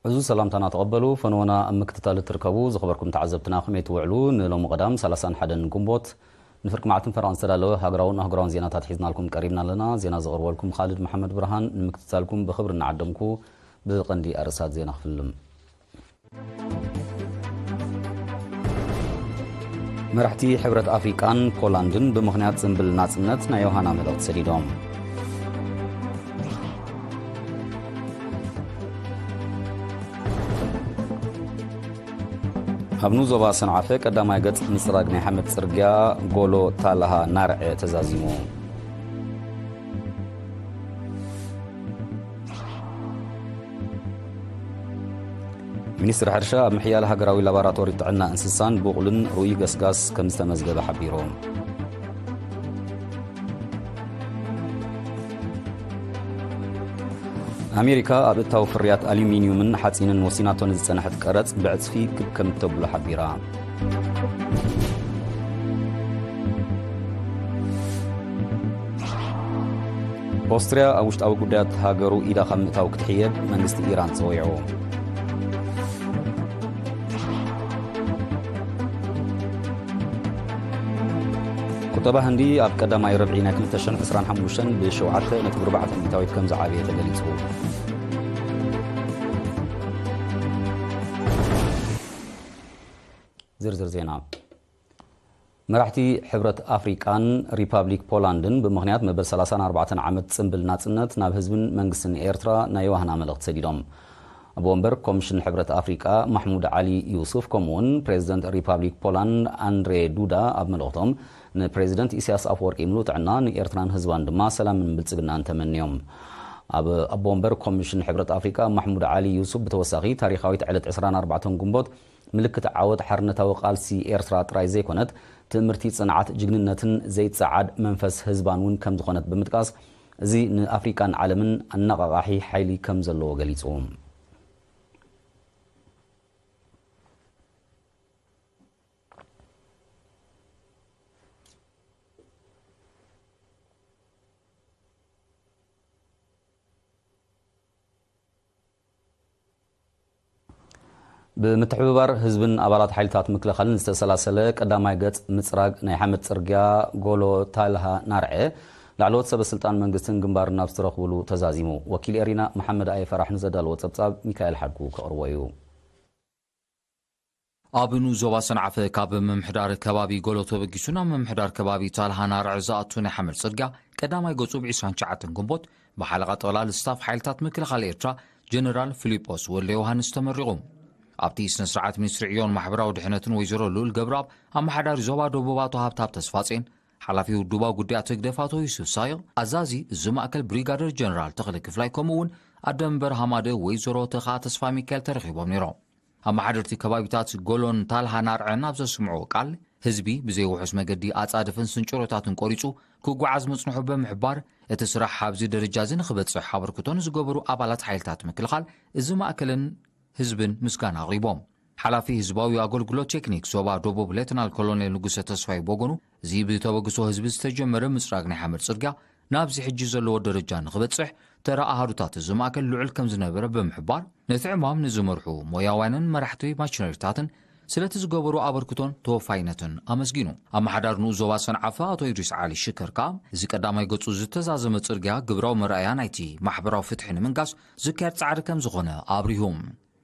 እዚ ሰላምታና ተቐበሉ። ፈነወና ኣብ ምክትታል እትርከቡ ዝኸበርኩም ተዓዘብትና፣ ከመይ ትውዕሉ? ንሎሚ ቀዳም ሰላሳን ሓደን ግንቦት ንፍርቂ መዓልትን ፈረቓን ዝተዳለወ ሃገራውን ኣህጉራውን ዜናታት ሒዝናልኩም ቀሪብና ኣለና። ዜና ዘቕርበልኩም ካልድ መሓመድ ብርሃን። ንምክትታልኩም ብኽብሪ እናዓደምኩ፣ ብቐንዲ ኣርእስታት ዜና ክፍልም። መራሕቲ ሕብረት ኣፍሪቃን ፖላንድን ብምኽንያት ጽምብል ናጽነት ናይ ዮሃና መልእኽቲ ሰዲዶም። ኣብ ንዞባ ሰንዓፈ ቀዳማይ ገጽ ምጽራግ ናይ ሓመድ ጽርግያ ጎሎ ታልሃ ናርዐ ተዛዚሙ። ሚኒስትሪ ሕርሻ ኣብ ምሕያል ሃገራዊ ላቦራቶሪ ጥዕና እንስሳን ብቑልን ርኡይ ገስጋስ ከም ዝተመዝገበ ሓቢሩ። ኣሜሪካ ኣብ እታዊ ፍርያት ኣሉሚንዩምን ሓጺንን ወሲናቶ ንዝጸንሐት ቀረጽ ብዕጽፊ ክብ ከም እተብሎ ሓቢራ። ኦስትርያ ኣብ ውሽጣዊ ጉዳያት ሃገሩ ኢዳ ካብ ምእታው ክትሕየብ መንግስቲ ኢራን ጸዊዑ። ቁጠባ ህንዲ ኣብ ቀዳማይ ርብዒ ናይ ክልተ ሽሕን ዕስራን ሓሙሽተን ብ ሸውዓተ ነጥቢ ኣርባዕተ ሚእታዊት ከም ዝዓበየ ተገሊጹ። ዝርዝር ዜና። መራሕቲ ሕብረት ኣፍሪቃን ሪፓብሊክ ፖላንድን ብምኽንያት መበል ሰላሳን ኣርባዕተን ዓመት ጽምብል ናጽነት ናብ ህዝብን መንግስትን ኤርትራ ናይ ዮሃና መልእኽቲ ሰዲዶም። ኣቦ ወንበር ኮሚሽን ሕብረት ኣፍሪቃ ማሕሙድ ዓሊ ዩሱፍ፣ ከምኡውን ፕሬዚደንት ሪፓብሊክ ፖላንድ ኣንድሬ ዱዳ ኣብ መልእኽቶም፣ ንፕሬዚደንት ኢሳያስ ኣፈወርቂ ምሉእ ጥዕና፣ ንኤርትራን ህዝባን ድማ ሰላምን ብልጽግናን ተመንዮም። ኣብ ኣቦ ወንበር ኮሚሽን ሕብረት ኣፍሪቃ ማሕሙድ ዓሊ ዩሱፍ ብተወሳኺ፣ ታሪኻዊት ዕለት ዕስራን ኣርባዕተን ግንቦት ምልክት ዓወት ሓርነታዊ ቃልሲ ኤርትራ ጥራይ ዘይኮነት፣ ትእምርቲ ጽንዓት፣ ጅግንነትን ዘይጸዓድ መንፈስ ህዝባን እውን ከም ዝኾነት ብምጥቃስ፣ እዚ ንኣፍሪቃን ዓለምን ኣነቓቓሒ ሓይሊ ከም ዘለዎ ገሊጹ። ብምትሕብባር ህዝብን ኣባላት ሓይልታት ምክልኻልን ዝተሰላሰለ ቀዳማይ ገጽ ምጽራግ ናይ ሓመድ ጽርግያ ጎሎ ታልሃ ናርዐ፣ ላዕለዎት ሰበ ስልጣን መንግስትን ግንባርን ናብ ዝተረኽብሉ ተዛዚሙ። ወኪል ኤሪና መሓመድ ኣየ ፈራሕ ንዘዳለዎ ጸብጻብ ሚካኤል ሓድጉ ከቕርቦ እዩ። ኣብ ንኡስ ዞባ ሰንዓፈ ካብ ምምሕዳር ከባቢ ጎሎ ተበጊሱ ናብ ምምሕዳር ከባቢ ታልሃ ናርዐ ዝኣቱ ናይ ሓመድ ጽርግያ ቀዳማይ ገጹ ብ ዕስራን ትሽዓተን ግንቦት ብሓለቓ ጠቕላሊ ስታፍ ሓይልታት ምክልኻል ኤርትራ ጀነራል ፊሊጶስ ወልደ ዮሃንስ ተመሪቑ። ኣብቲ ስነ ስርዓት ሚኒስትሪ ዕዮን ማሕበራዊ ድሕነትን ወይዘሮ ልኡል ገብረኣብ፣ ኣመሓዳሪ ዞባ ደቡብ ኣቶ ሃብታብ ተስፋጼን፣ ሓላፊ ውድባዊ ጉዳያት ህግደፍ ኣቶ ዩሱፍ ሳይቕ፣ ኣዛዚ እዚ ማእከል ብሪጋደር ጀነራል ተኽለ ክፍላይ፣ ከምኡ እውን ኣደ መንበር ሃማደ ወይዘሮ ተኻ ተስፋ ሚካኤል ተረኺቦም ነይሮም። ኣመሓደርቲ ከባቢታት ጎሎን ታልሃ ናርዐን ኣብ ዘስምዕዎ ቃል፣ ህዝቢ ብዘይ ውሑስ መገዲ ኣጻድፍን ስንጭሮታትን ቆሪጹ ክጓዓዝ ምጽንሑ ብምሕባር፣ እቲ ስራሕ ኣብዚ ደረጃ እዚ ንኽበጽሕ ኣበርክቶ ንዝገበሩ ኣባላት ሓይልታት ምክልኻል እዚ ማእከልን ህዝብን ምስጋና ኣቕሪቦም። ሓላፊ ህዝባዊ ኣገልግሎት ቴክኒክ ዞባ ደቡብ ሌተናል ኮሎኔል ንጉሰ ተስፋይ ብወገኑ፣ እዚ ብተበግሶ ህዝቢ ዝተጀመረ ምጽራግ ናይ ሓመድ ጽርግያ ናብዚ ሕጂ ዘለዎ ደረጃ ንኽበጽሕ ተራ ኣሃዱታት እዚ ማእከል ልዑል ከም ዝነበረ ብምሕባር፣ ነቲ ዕማም ንዝመርሑ ሞያውያንን መራሕቲ ማሽነሪታትን ስለቲ ዝገበሩ ኣበርክቶን ተወፋይነትን ኣመስጊኑ። ኣመሓዳሪ ንኡስ ዞባ ሰንዓፈ ኣቶ ኢድሪስ ዓሊ ሽከር ከኣ፣ እዚ ቀዳማይ ገጹ ዝተዛዘመ ጽርግያ ግብራዊ መርኣያ ናይቲ ማሕበራዊ ፍትሒ ንምንጋስ ዝካየድ ጻዕሪ ከም ዝኾነ ኣብሪሁ።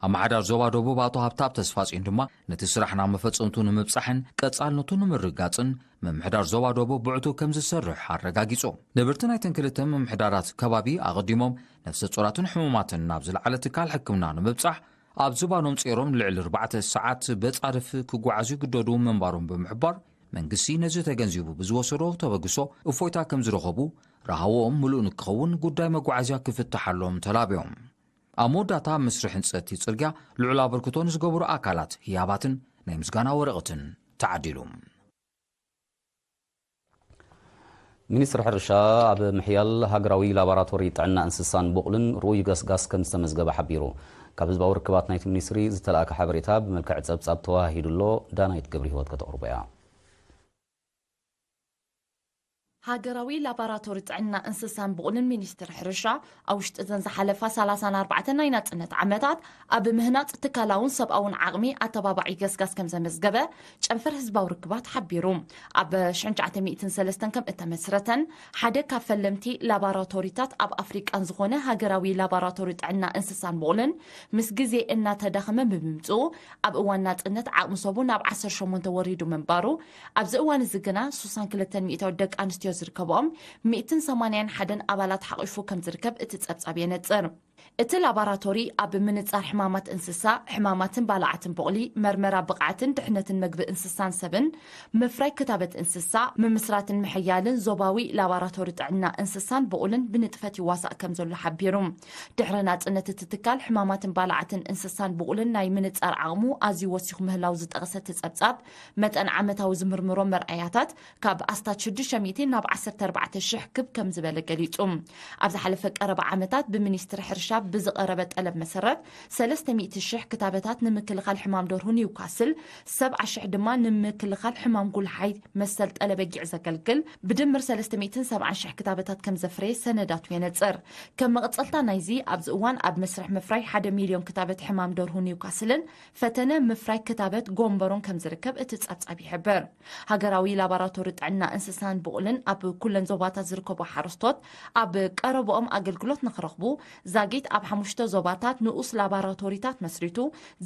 ኣመሓዳሪ ዞባ ደቡብ ኣቶ ሃብታብ ተስፋጽዮን ድማ፣ ነቲ ስራሕ ናብ መፈጸምቱ ንምብጻሕን ቀጻልነቱ ንምርግጋጽን ምምሕዳር ዞባ ደቡብ ብዕቱብ ከም ዝሰርሕ ኣረጋጊጹ። ነበርቲ ናይተን ክልተ ምምሕዳራት ከባቢ ኣቐዲሞም ነፍሰ ጾራትን ሕሙማትን ናብ ዝለዓለ ትካል ሕክምና ንምብጻሕ ኣብ ዝባኖም ጸይሮም ልዕሊ ኣርባዕተ ሰዓት በጻድፍ ክጓዓዙ ይግደዱ ምንባሮም ብምሕባር፣ መንግስቲ ነዚ ተገንዚቡ ብዝወሰዶ ተበግሶ እፎይታ ከም ዝረኸቡ፣ ረሃዎም ምሉእ ንክኸውን ጉዳይ መጓዓዝያ ክፍትሓሎም ተላብዮም። ኣብ መወዳእታ ኣብ መስርሕ ህንጸት እቲ ጽርግያ ልዑል ኣበርክቶ ንዝገበሩ ኣካላት ህያባትን ናይ ምስጋና ወረቐትን ተዓዲሉ። ሚኒስትሪ ሕርሻ ኣብ ምሕያል ሃገራዊ ላቦራቶሪ ጥዕና እንስሳን ቡቕልን ርኡይ ገስጋስ ከም ዝተመዝገበ ሓቢሩ። ካብ ህዝባዊ ርክባት ናይቲ ሚኒስትሪ ዝተላእከ ሓበሬታ ብመልክዕ ጸብጻብ ተወሃሂዱ ኣሎ። ዳናይት ገብረ ህይወት ከተቕርቦ እያ። ሃገራዊ ላቦራቶሪ ጥዕና እንስሳን ብቑልን ሚኒስትሪ ሕርሻ ኣብ ውሽጢ እዘን ዝሓለፋ ሰላሳን ኣርባዕተን ናይ ናጽነት ዓመታት ኣብ ምህናጽ ትካላውን ሰብኣውን ዓቕሚ ኣተባባዒ ገስጋስ ከም ዘመዝገበ ጨንፈር ህዝባዊ ርክባት ሓቢሩ። ኣብ ሽሕን ትሽዓተ ሚእትን ሰለስተን ከም እተመስረተን ሓደ ካብ ፈለምቲ ላቦራቶሪታት ኣብ ኣፍሪቃን ዝኾነ ሃገራዊ ላቦራቶሪ ጥዕና እንስሳን ብቑልን ምስ ግዜ እናተዳኸመ ብምምጽኡ ኣብ እዋን ናጽነት ዓቕሚ ሰቡ ናብ ዓሰርተ ሸሞንተ ወሪዱ ምንባሩ ኣብዚ እዋን እዚ ግና ሱሳን ክልተን ሚእታዊት ደቂ ኣንስትዮ ዝርከብኦም ሚእትን ሰማንያን ሓደን ኣባላት ሓቒፉ ከም ዝርከብ እቲ ጸብጻብ የነጽር። እቲ ላባራቶሪ ኣብ ምንጻር ሕማማት እንስሳ፣ ሕማማትን ባልዓትን ቡቕሊ፣ መርመራ ብቕዓትን ድሕነትን መግቢ እንስሳን ሰብን፣ ምፍራይ ክታበት እንስሳ፣ ምምስራትን ምሕያልን ዞባዊ ላባራቶሪ ጥዕና እንስሳን ቡቕልን ብንጥፈት ይዋሳእ ከም ዘሎ ሓቢሩ። ድሕሪ ናጽነት እቲ ትካል፣ ሕማማትን ባልዓትን እንስሳን ቡቕልን ናይ ምንጻር ዓቕሙ ኣዝዩ ወሲኹ ምህላው ዝጠቕሰ እቲ ጸብጻብ፣ መጠን ዓመታዊ ዝምርምሮ መርኣያታት ካብ ኣስታት ሽዱሽተ ሚእቲ ናብ ዓሰርተ ኣርባዕተ ሽሕ ክብ ከም ዝበለ ገሊጹ። ኣብ ዝሓለፈ ቀረባ ዓመታት ብሚኒስትሪ ሕርሻ ብዝቐረበ ጠለብ መሰረት ሰለስተ ሚእቲ ሽሕ ክታበታት ንምክልኻል ሕማም ደርሁ ኒውካስል፣ ሰብዓ ሽሕ ድማ ንምክልኻል ሕማም ጉልሓይ መሰል ጠለበጊዕ ዘገልግል ብድምር ሰለስተ ሚእትን ሰብዓን ሽሕ ክታበታት ከም ዘፍረየ ሰነዳቱ የነጽር። ከም መቐጸልታ ናይዚ ኣብዚ እዋን ኣብ መስርሕ ምፍራይ ሓደ ሚልዮን ክታበት ሕማም ደርሁ ኒውካስልን ፈተነ ምፍራይ ክታበት ጎንበሮን ከም ዝርከብ እቲ ጸብጻብ ይሕብር። ሃገራዊ ላባራቶሪ ጥዕና እንስሳን ብቑልን ኣብ ኩለን ዞባታት ዝርከቡ ሓረስቶት ኣብ ቀረብኦም ኣገልግሎት ንኽረኽቡ ዛጊት ኣብ ሓሙሽተ ዞባታት ንኡስ ላባራቶሪታት መስሪቱ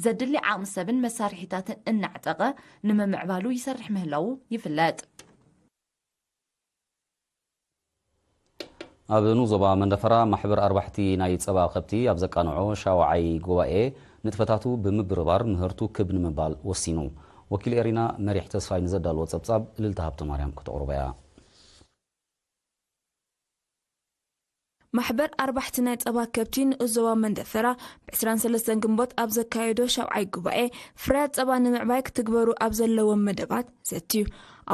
ዘድሊ ዓቕሚ ሰብን መሳርሒታትን እናዕጠቐ ንምምዕባሉ ይሰርሕ ምህላዉ ይፍለጥ። ኣብ ንኡስ ዞባ መንደፈራ ማሕበር ኣርባሕቲ ናይ ጸባ ከብቲ ኣብ ዘቃንዖ ሻውዓይ ጉባኤ ንጥፈታቱ ብምብርባር ምህርቱ ክብ ንምባል ወሲኑ። ወኪል ኤሪና መሪሕ ተስፋይ ንዘዳልዎ ጸብጻብ እልልታ ሃብተማርያም ከተቕርቦ እያ። ማሕበር ኣርባሕቲ ናይ ጸባ ከብቲ ንኡስ ዞባ መንደፈራ ብ ዕስራን ሰለስተን ግንቦት ኣብ ዘካየዶ ሻውዓይ ጉባኤ ፍርያት ጸባ ንምዕባይ ክትግበሩ ኣብ ዘለዎም መደባት ዘትዩ።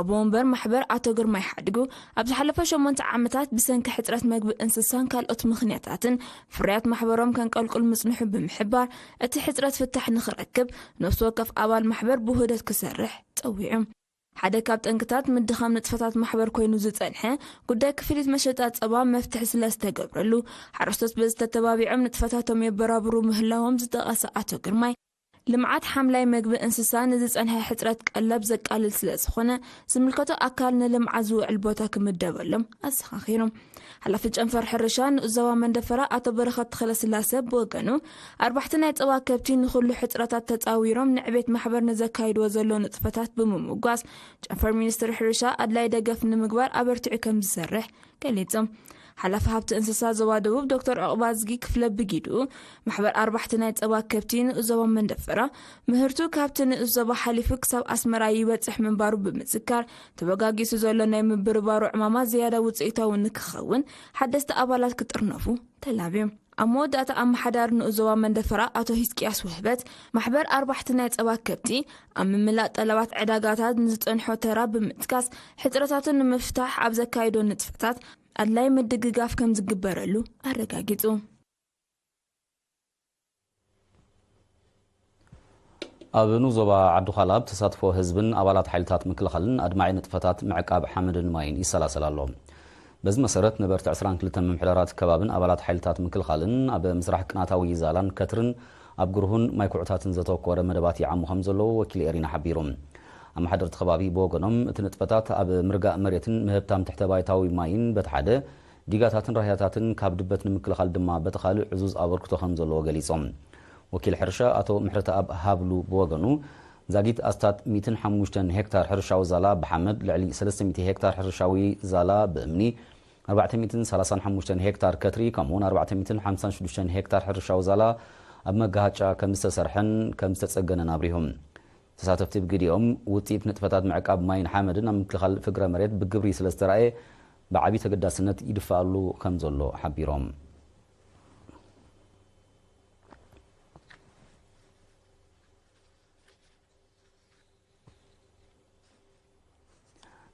ኣቦ ወንበር ማሕበር ኣቶ ግርማይ ሓድጉ ኣብ ዝሓለፈ ሸሞንተ ዓመታት ብሰንኪ ሕጽረት መግቢ እንስሳን ካልኦት ምኽንያታትን ፍርያት ማሕበሮም ከንቀልቁል ምጽንሑ ብምሕባር እቲ ሕጽረት ፍታሕ ንኽረክብ ነፍሲ ወከፍ ኣባል ማሕበር ብውህደት ክሰርሕ ጸዊዑ። ሓደ ካብ ጠንቅታት ምድኻም ንጥፈታት ማሕበር ኮይኑ ዝጸንሐ ጉዳይ ክፍሊት መሸጣ ጸባ መፍትሒ ስለ ዝተገብረሉ ሓረስቶት በዚ ተተባቢዖም ንጥፈታቶም የበራብሩ ምህላዎም ዝጠቐሰ ኣቶ ግርማይ ልምዓት ሓምላይ መግቢ እንስሳ ንዝጸንሐ ሕጽረት ቀለብ ዘቃልል ስለ ዝኾነ ዝምልከቶ ኣካል ንልምዓት ዝውዕል ቦታ ክምደበሎም ኣዘኻኺሩ። ሓላፊ ጨንፈር ሕርሻ ንኡስ ዞባ መንደፈራ ኣቶ በረኸት ተኽለስላሰ ብወገኑ ኣርባሕቲ ናይ ጸባ ከብቲ ንኹሉ ሕጽረታት ተጻዊሮም ንዕቤት ማሕበር ንዘካይድዎ ዘሎ ንጥፈታት ብምምጓስ ጨንፈር ሚኒስትሪ ሕርሻ ኣድላይ ደገፍ ንምግባር ኣበርቲዑ ከም ዝሰርሕ ገሊጹ። ሓላፊ ሃብቲ እንስሳ ዞባ ደቡብ ዶክተር ዑቕባዝጊ ክፍለ ብጊድኡ ማሕበር ኣርባሕቲ ናይ ጸባ ከብቲ ንኡስ ዞባ መንደፈራ ምህርቱ ካብቲ ንኡስ ዞባ ሓሊፉ ክሳብ ኣስመራ ይበጽሕ ምንባሩ ብምዝካር ተበጋጊሱ ዘሎ ናይ ምብርባሩ ዕማማ ዝያዳ ውፅኢታዊ ንክኸውን ሓደስቲ ኣባላት ክጥርነፉ ተላብዮም። ኣብ መወዳእታ ኣመሓዳሪ ንኡስ ዞባ መንደፈራ ኣቶ ሂዝቅያስ ውህበት ማሕበር ኣርባሕቲ ናይ ጸባ ከብቲ ኣብ ምምላእ ጠለባት ዕዳጋታት ንዝጸንሖ ተራ ብምጥቃስ ሕፅረታቱ ንምፍታሕ ኣብ ዘካየዶ ንጥፈታት ኣድላይ ምድግጋፍ ከም ዝግበረሉ ኣረጋጊጹ። ኣብ ንኡስ ዞባ ዓዲ ዃላ ብተሳትፎ ህዝብን ኣባላት ሓይልታት ምክልኻልን ኣድማዒ ንጥፈታት ምዕቃብ ሓመድን ማይን ይሰላሰል ኣሎ። በዚ መሰረት ነበርቲ ዕስራን ክልተን ምምሕዳራት ከባብን ኣባላት ሓይልታት ምክልኻልን ኣብ ምስራሕ ቅንኣታዊ ዛላን ከትርን ኣብ ግርሁን ማይ ኩዕታትን ዘተኮረ መደባት ይዓሙ ከም ዘለዉ ወኪል ኤሪና ሓቢሩ። ኣመሓደርቲ ከባቢ ብወገኖም እቲ ንጥፈታት ኣብ ምርጋእ መሬትን ምህብታም ትሕተ ባይታዊ ማይን በቲ ሓደ ዲጋታትን ራህያታትን ካብ ድበት ንምክልኻል ድማ በቲ ካልእ ዕዙዝ ኣበርክቶ ከም ዘለዎ ገሊጾም። ወኪል ሕርሻ ኣቶ ምሕረተኣብ ሃብሉ ብወገኑ ዛጊት ኣስታት ሚእትን ሓሙሽተን ሄክታር ሕርሻዊ ዛላ ብሓመድ፣ ልዕሊ ሰለስተ ሚእቲ ሄክታር ሕርሻዊ ዛላ ብእምኒ፣ ኣርባዕተ ሚእትን ሰላሳን ሓሙሽተን ሄክታር ከትሪ ከምኡውን ኣርባዕተ ሚእትን ሓምሳን ሽዱሽተን ሄክታር ሕርሻዊ ዛላ ኣብ መጋሃጫ ከም ዝተሰርሐን ከም ዝተጸገነን ኣብሪሁ። ተሳተፍቲ ብግዲኦም ውፅኢት ንጥፈታት ምዕቃብ ማይን ሓመድን ኣብ ምክልኻል ፍግረ መሬት ብግብሪ ስለ ዝተረኣየ ብዓብዪ ተገዳስነት ይድፈኣሉ ከም ዘሎ ሓቢሮም።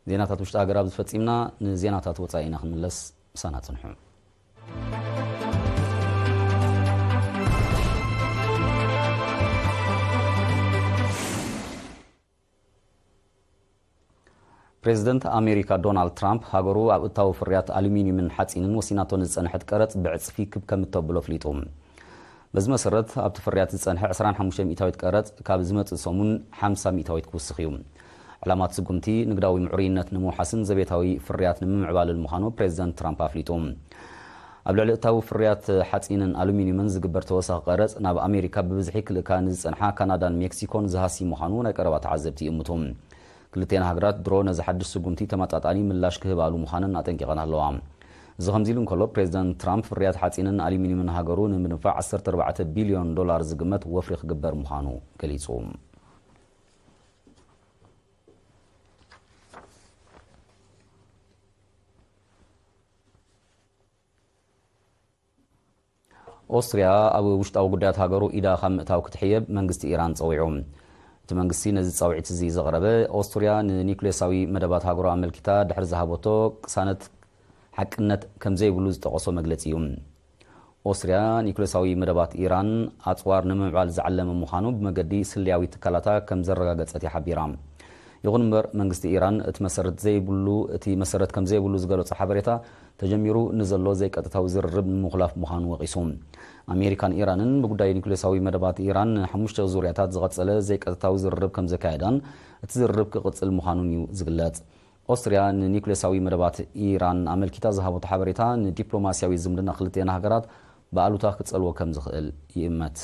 ዜናታት ውሽጢ ሃገር ኣብዚ ፈጺምና። ንዜናታት ወጻኢ ኢና ክንምለስ፣ ምሳና ጽንሑ። ፕሬዚደንት ኣሜሪካ ዶናልድ ትራምፕ፣ ሃገሩ ኣብ እታዊ ፍርያት ኣሉሚንዩምን ሓጺንን ወሲናቶ ንዝጸንሐት ቀረጽ ብዕጽፊ ክብ ከም እተብሎ ኣፍሊጡ። በዚ መሰረት፣ ኣብቲ ፍርያት ዝጸንሐ ዕስራን ሓሙሽተ ሚእታዊት ቀረጽ ካብ ዝመጽእ ሰሙን ሓምሳ ሚእታዊት ክውስኽ እዩ። ዕላማ እቲ ስጉምቲ፣ ንግዳዊ ምዕሩይነት ንምውሓስን ዘቤታዊ ፍርያት ንምምዕባልን ምዃኑ ፕሬዚደንት ትራምፕ ኣፍሊጡ። ኣብ ልዕሊ እታዊ ፍርያት ሓጺንን ኣሉሚንዩምን ዝግበር ተወሳኺ ቀረጽ፣ ናብ ኣሜሪካ ብብዝሒ ክልእካ ንዝጸንሓ ካናዳን ሜክሲኮን ዝሃሲ ምዃኑ ናይ ቀረባ ተዓዘብቲ ይእምቱ። ክልቲኣን ሃገራት ድሮ ነዚ ሓድሽ ስጉምቲ ተመጣጣኒ ምላሽ ክህባሉ ምዃነን ኣጠንቂቐን ኣለዋ። እዚ ከምዚ ኢሉ እንከሎ፣ ፕሬዚደንት ትራምፕ ፍርያት ሓጺንን ኣሉሚንዩምን ሃገሩ ንምድንፋዕ ዓሰርተ ኣርባዕተ ቢልዮን ዶላር ዝግመት ወፍሪ ክግበር ምዃኑ ገሊጹ። ኦስትርያ ኣብ ውሽጣዊ ጉዳያት ሃገሩ ኢዳ ካብ ምእታው ክትሕየብ መንግስቲ ኢራን ጸዊዑ። እቲ መንግስቲ ነዚ ጻውዒት እዚ ዘቕረበ፣ ኦስትርያ ንኒኩሌሳዊ መደባት ሃገሩ ኣመልኪታ ድሕሪ ዝሃበቶ ቅሳነት ሓቅነት ከም ዘይብሉ ዝጠቐሶ መግለጺ እዩ። ኦስትርያ ኒኩሌሳዊ መደባት ኢራን ኣጽዋር ንምምዕባል ዝዓለመ ምዃኑ ብመገዲ ስለያዊ ትካላታ ከም ዘረጋገጸት እያ ሓቢራ። ይኹን እምበር፣ መንግስቲ ኢራን እቲ መሰረት ዘይብሉ፣ እቲ መሰረት ከም ዘይብሉ ዝገለጾ ሓበሬታ፣ ተጀሚሩ ንዘሎ ዘይቀጥታዊ ዝርርብ ንምኹላፍ ምዃኑ ወቒሱ። ኣሜሪካን ኢራንን ብጉዳይ ኒኩሌሳዊ መደባት ኢራን ንሓሙሽተ ዙርያታት ዝቐጸለ ዘይቀጥታዊ ዝርርብ ከም ዘካየዳን እቲ ዝርርብ ክቕጽል ምዃኑን እዩ ዝግለጽ። ኦስትርያ ንኒኩሌሳዊ መደባት ኢራን ኣመልኪታ ዝሃበቶ ሓበሬታ ንዲፕሎማስያዊ ዝምድና ክልቲአን ሃገራት ብኣሉታ ክጸልዎ ከም ዝኽእል ይእመት።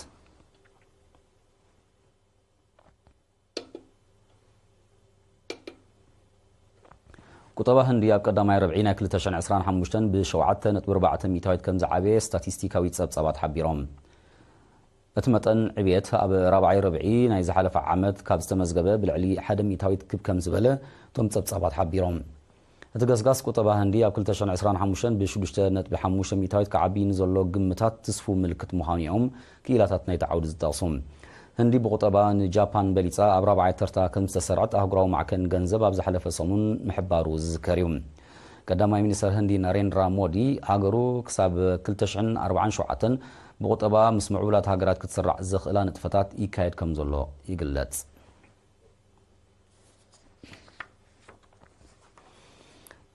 ቁጠባ ህንዲ ኣብ ቀዳማይ ርብዒ ናይ ክልተ ሽሕን ዕስራን ሓሙሽተን ብሸውዓተ ነጥቢ ኣርባዕተ ሚእታዊት ከም ዝዓበየ ስታቲስቲካዊ ጸብጻባት ሓቢሮም። እቲ መጠን ዕብየት ኣብ ራብዓይ ርብዒ ናይ ዝሓለፈ ዓመት ካብ ዝተመዝገበ ብልዕሊ ሓደ ሚእታዊት ክብ ከም ዝበለ እቶም ጸብጻባት ሓቢሮም። እቲ ገስጋስ ቁጠባ ህንዲ ኣብ ክልተ ሽሕን ዕስራን ሓሙሽተን ብሽዱሽተ ነጥቢ ሓሙሽተ ሚእታዊት ክዓቢ ንዘሎ ግምታት ትስፉው ምልክት ምዃኑ እዮም ክኢላታት ናይቲ ዓውዲ ዝጠቕሱ። ህንዲ ብቁጠባ ንጃፓን በሊጻ ኣብ ራብዓይ ተርታ ከም ዝተሰርዐት ኣህጉራዊ ማዕከን ገንዘብ ኣብ ዝሓለፈ ሰሙን ምሕባሩ ዝዝከር እዩ። ቀዳማይ ሚኒስተር ህንዲ ናሬንድራ ሞዲ፣ ሃገሩ ክሳብ ክልተ ሽሕን ኣርባዓን ሸውዓተን ብቁጠባ ምስ ምዕቡላት ሃገራት ክትስራዕ ዘኽእላ ንጥፈታት ይካየድ ከም ዘሎ ይግለጽ።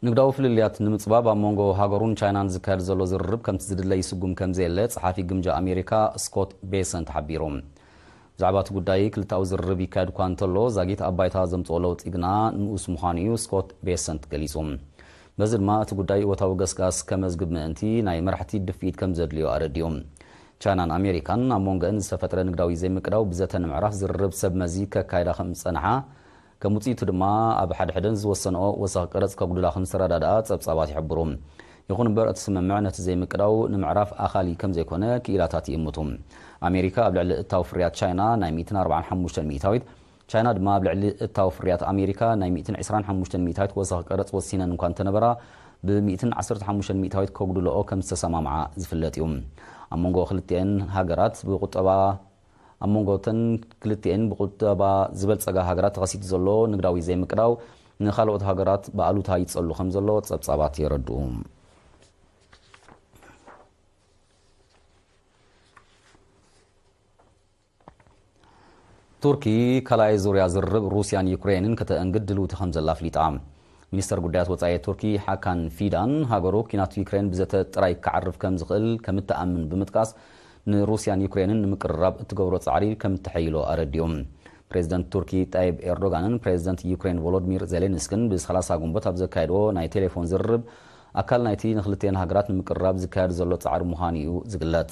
ንግዳዊ ፍልልያት ንምጽባብ ኣብ መንጎ ሃገሩን ቻይናን ዝካየድ ዘሎ ዝርርብ ከምቲ ዝድለ ይስጉም ከም ዘየለ ጸሓፊ ግምጃ ኣሜሪካ ስኮት ቤሰንት ሓቢሩ። ብዛዕባ እቲ ጉዳይ ክልተኣዊ ዝርርብ ይካየድ እኳ እንተሎ፣ ዛጊት ኣብ ባይታ ዘምጽኦ ለውጢ ግና ንኡስ ምዃኑ እዩ ስኮት ቤሰንት ገሊጹ። በዚ ድማ እቲ ጉዳይ እወታዊ ገስጋስ ከመዝግብ ምእንቲ ናይ መራሕቲ ድፍኢት ከም ዘድልዮ ኣረዲኡ። ቻይናን ኣሜሪካን ኣብ መንጎአን ዝተፈጥረ ንግዳዊ ዘይምቅዳው ብዘተ ንምዕራፍ ዝርርብ ሰብ መዚ ከካይዳ ከም ዝጸንሓ፣ ከም ውጽኢቱ ድማ ኣብ ሓድሕደን ዝወሰንኦ ወሳኺ ቀረጽ ከጉድላ ከም ዝተረዳድኣ ጸብጻባት ይሕብሩ። ይኹን እምበር፣ እቲ ስምምዕ ነቲ ዘይምቅዳው ንምዕራፍ ኣኻሊ ከም ዘይኮነ ክኢላታት ይእምቱ። ኣሜሪካ ኣብ ልዕሊ እታው ፍርያት ቻይና ናይ ሚእትን ኣርባዓን ሓሙሽተን ሚእታዊት፣ ቻይና ድማ ኣብ ልዕሊ እታው ፍርያት ኣሜሪካ ናይ ሚእትን ዕስራን ሓሙሽተን ሚእታዊት ወሳኺ ቀረጽ ወሲነን እኳ እንተነበራ፣ ብ ሚእትን ዓሰርተ ሓሙሽተን ሚእታዊት ከጉድልኦ ከም ዝተሰማምዓ ዝፍለጥ እዩ። ኣብ መንጎ ክልቲኤን ሃገራት ብቁጠባ ኣብ መንጎ እተን ክልቲኤን ብቁጠባ ዝበልጸጋ ሃገራት ተኸሲቱ ዘሎ ንግዳዊ ዘይምቅዳው፣ ንኻልኦት ሃገራት ብኣሉታ ይጸሉ ከም ዘሎ ጸብጻባት የረድኡ። ቱርኪ ካልኣይ ዙርያ ዝርርብ ሩስያን ዩክሬንን ከተእንግድ ድልውቲ ከም ዘላ ኣፍሊጣ። ሚኒስተር ጉዳያት ወጻኢ ቱርኪ ሓካን ፊዳን፣ ሃገሩ ኲናት ዩክሬን ብዘተ ጥራይ ክዓርፍ ከም ዝኽእል ከም እትኣምን ብምጥቃስ፣ ንሩስያን ዩክሬንን ንምቅርራብ እትገብሮ ጻዕሪ ከም እተሐይሎ ኣረዲኡ። ፕሬዚደንት ቱርኪ ጣይብ ኤርዶጋንን ፕሬዚደንት ዩክሬን ቮሎዲሚር ዜሌንስኪን ብሰላሳ ግንቦት ኣብ ዘካየድዎ ናይ ቴሌፎን ዝርርብ፣ ኣካል ናይቲ ንክልቲኤን ሃገራት ንምቅርራብ ዝካየድ ዘሎ ጻዕሪ ምዃኑ እዩ ዝግለጽ።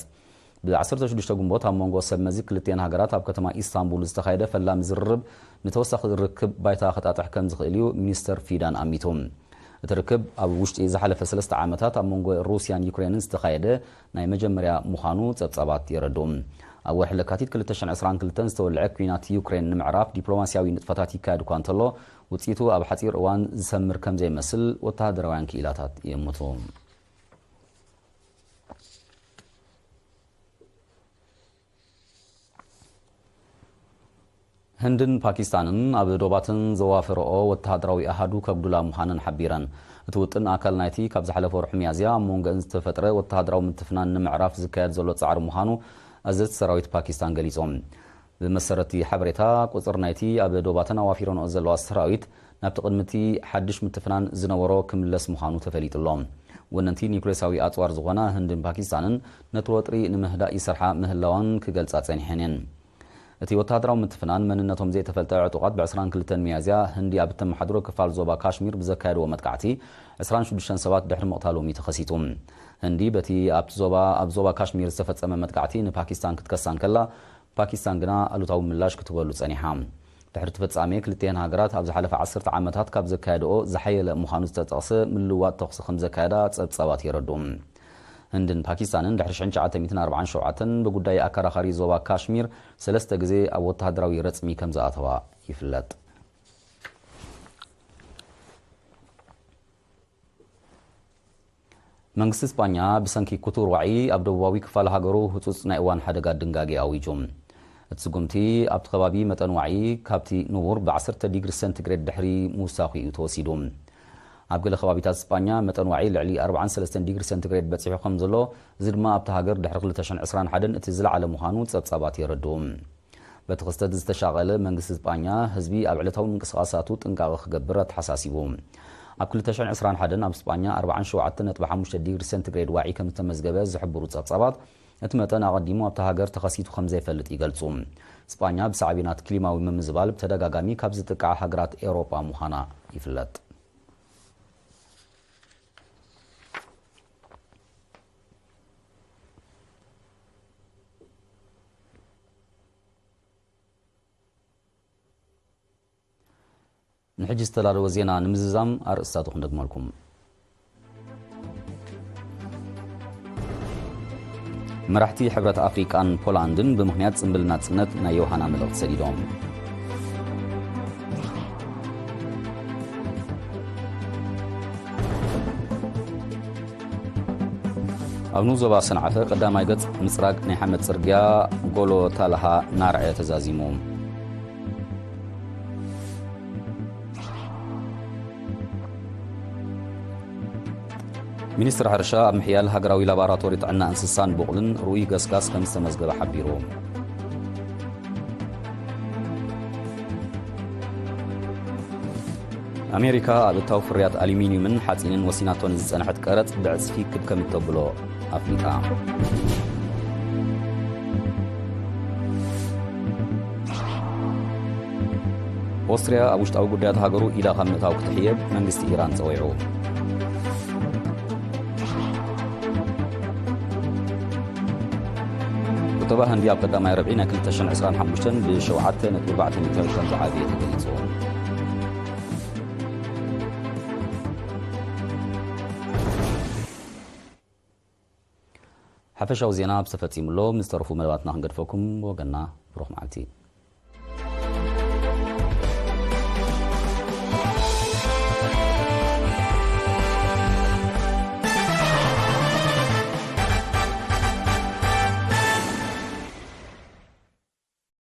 ብ ዓሰርተ ሽዱሽተ ግንቦት ኣብ መንጎ ሰብ መዚ ክልቲኤን ሃገራት ኣብ ከተማ ኢስታንቡል ዝተኻየደ ፈላሚ ዝርርብ፣ ንተወሳኺ ርክብ ባይታ ከጣጥሕ ከም ዝኽእል እዩ ሚኒስተር ፊዳን ኣሚቱ። እቲ ርክብ ኣብ ውሽጢ ዝሓለፈ ሰለስተ ዓመታት ኣብ መንጎ ሩስያን ዩክሬንን ዝተኻየደ ናይ መጀመርያ ምዃኑ ጸብጻባት የረድኡ። ኣብ ወርሒ ለካቲት ክልተ ሽሕን ዕስራን ክልተን ዝተወልዐ ኲናት ዩክሬን ንምዕራፍ ዲፕሎማስያዊ ንጥፈታት ይካየድ እኳ እንተሎ፣ ውጽኢቱ ኣብ ሓጺር እዋን ዝሰምር ከም ዘይመስል ወተሃደራውያን ክኢላታት ይእምቱ። ህንድን ፓኪስታንን ኣብ ዶባተን ዘዋፈረኦ ወተሃደራዊ ኣሃዱ ከጉድላ ምዃነን ሓቢረን። እቲ ውጥን ኣካል ናይቲ ካብ ዝሓለፈ ወርሒ ሚያዝያ ኣብ መንጎአን ዝተፈጥረ ወተሃደራዊ ምትፍናን ንምዕራፍ ዝካየድ ዘሎ ጻዕሪ ምዃኑ ኣዘዝቲ ሰራዊት ፓኪስታን ገሊጾም። ብመሰረት እቲ ሓበሬታ፣ ቁጽር ናይቲ ኣብ ዶባተን ኣዋፊረንኦ ዘለዋ ሰራዊት ናብቲ ቅድሚ እቲ ሓድሽ ምትፍናን ዝነበሮ ክምለስ ምዃኑ ተፈሊጡ ኣሎ። ወነንቲ ኒውክሌሳዊ ኣጽዋር ዝኾና ህንድን ፓኪስታንን ነቲ ወጥሪ ንምህዳእ ይሰርሓ ምህላወን ክገልጻ ጸኒሐን እየን። እቲ ወተሃደራዊ ምትፍናን መንነቶም ዘይተፈልጠ ዕጡቓት ብ ዕስራን ክልተን ሚያዝያ ህንዲ ኣብ እተመሓድሮ ክፋል ዞባ ካሽሚር ብዘካየድዎ መጥቃዕቲ ዕስራን ሽዱሽተን ሰባት ድሕሪ ምቕታሎም እዩ ተኸሲቱ። ህንዲ በቲ ኣብቲ ዞባ ኣብ ዞባ ካሽሚር ዝተፈጸመ መጥቃዕቲ ንፓኪስታን ክትከሳ እንከላ፣ ፓኪስታን ግና ኣሉታዊ ምላሽ ክትበሉ ጸኒሓ። ድሕሪ እቲ ፍጻሜ ክልቲኤን ሃገራት ኣብ ዝሓለፈ ዓሰርተ ዓመታት ካብ ዘካየድኦ ዝሓየለ ምዃኑ ዝተጠቕሰ ምልውዋጥ ተኹሲ ከም ዘካየዳ ጸብጻባት የረድኡ። ህንድን ፓኪስታንን ድሕሪ ሽሕን ትሽዓተ ሚእትን ኣርባዓን ሸውዓተን ብጉዳይ ኣከራኻሪ ዞባ ካሽሚር ሰለስተ ግዜ ኣብ ወተሃደራዊ ረጽሚ ከም ዝኣተዋ ይፍለጥ። መንግስቲ ስጳኛ ብሰንኪ ክቱር ዋዒ ኣብ ደቡባዊ ክፋል ሃገሩ ህጹጽ ናይ እዋን ሓደጋ ድንጋጌ ኣዊጁ። እቲ ስጉምቲ ኣብቲ ከባቢ መጠን ዋዒ ካብቲ ንቡር ብ ዓሰርተ ዲግሪ ሴንቲግሬድ ድሕሪ ምውሳኹ እዩ ተወሲዱ። ኣብ ገለ ከባቢታት ስጳኛ መጠን ዋዒ ልዕሊ ኣርባዓን ሰለስተን ዲግሪ ሴንቲግሬድ በጺሑ ከም ዘሎ፣ እዚ ድማ ኣብታ ሃገር ድሕሪ ክልተ ሽሕን ዕስራን ሓደን እቲ ዝለዓለ ምዃኑ ጸብጻባት የረድኡ። በቲ ክስተት ዝተሻቐለ መንግስቲ ስጳኛ፣ ህዝቢ ኣብ ዕለታዊ ምንቅስቓሳቱ ጥንቃቐ ክገብር ኣተሓሳሲቡ። ኣብ ክልተ ሽሕን ዕስራን ሓደን ኣብ ስጳኛ ኣርባዓን ሸውዓተን ነጥቢ ሓሙሽተ ዲግሪ ሴንቲግሬድ ዋዒ ከም ዝተመዝገበ ዝሕብሩ ጸብጻባት፣ እቲ መጠን ኣቐዲሙ ኣብታ ሃገር ተኸሲቱ ከም ዘይፈልጥ ይገልጹ። ስጳኛ ብሳዕቤናት ክሊማዊ ምምዝባል ብተደጋጋሚ ካብ ዝጥቃዓ ሃገራት ኤውሮጳ ምዃና ይፍለጥ። ንሕጂ ዝተዳለወ ዜና ንምዝዛም ኣርእስታቱ ክንደግመልኩም። መራሕቲ ሕብረት ኣፍሪቃን ፖላንድን ብምኽንያት ጽምብል ናጽነት ናይ ዮሃና መልእኽቲ ሰዲዶም። ኣብ ንኡስ ዞባ ሰንዓፈ ቀዳማይ ገጽ ምጽራግ ናይ ሓመድ ጽርግያ ጎሎ ታልሃ ናርዐ ተዛዚሙ። ሚኒስትሪ ሕርሻ ኣብ ምሕያል ሃገራዊ ላቦራቶሪ ጥዕና እንስሳን ቡቕልን ርኡይ ገስጋስ ከም ዝተመዝገበ ሓቢሩ። ኣሜሪካ ኣብ እታው ፍርያት ኣሉሚንዩምን ሓጺንን ወሲናቶ ንዝጸንሐት ቀረጽ ብዕጽፊ ክብ ከም እተብሎ ኣፍሊጣ። ኦስትርያ ኣብ ውሽጣዊ ጉዳያት ሃገሩ ኢዳ ካብ ምእታው ክትሕየብ መንግስቲ ኢራን ጸዊዑ። ቁጠባ ህንዲ ኣብ ቀዳማይ ረብዒ ናይ ክልተ ሽሕን ዕስራን ሓሙሽተን ብ ሸውዓተ ነጥቢ ኣርባዕተ ሚእታዊት ከም ዝዓበየ ተገሊጹ። ሓፈሻዊ ዜና ኣብ ዝተፈጺሙ ኣሎ። ምስ ተረፉ መደባትና ክንገድፈኩም ወገና ብሩኽ መዓልቲ።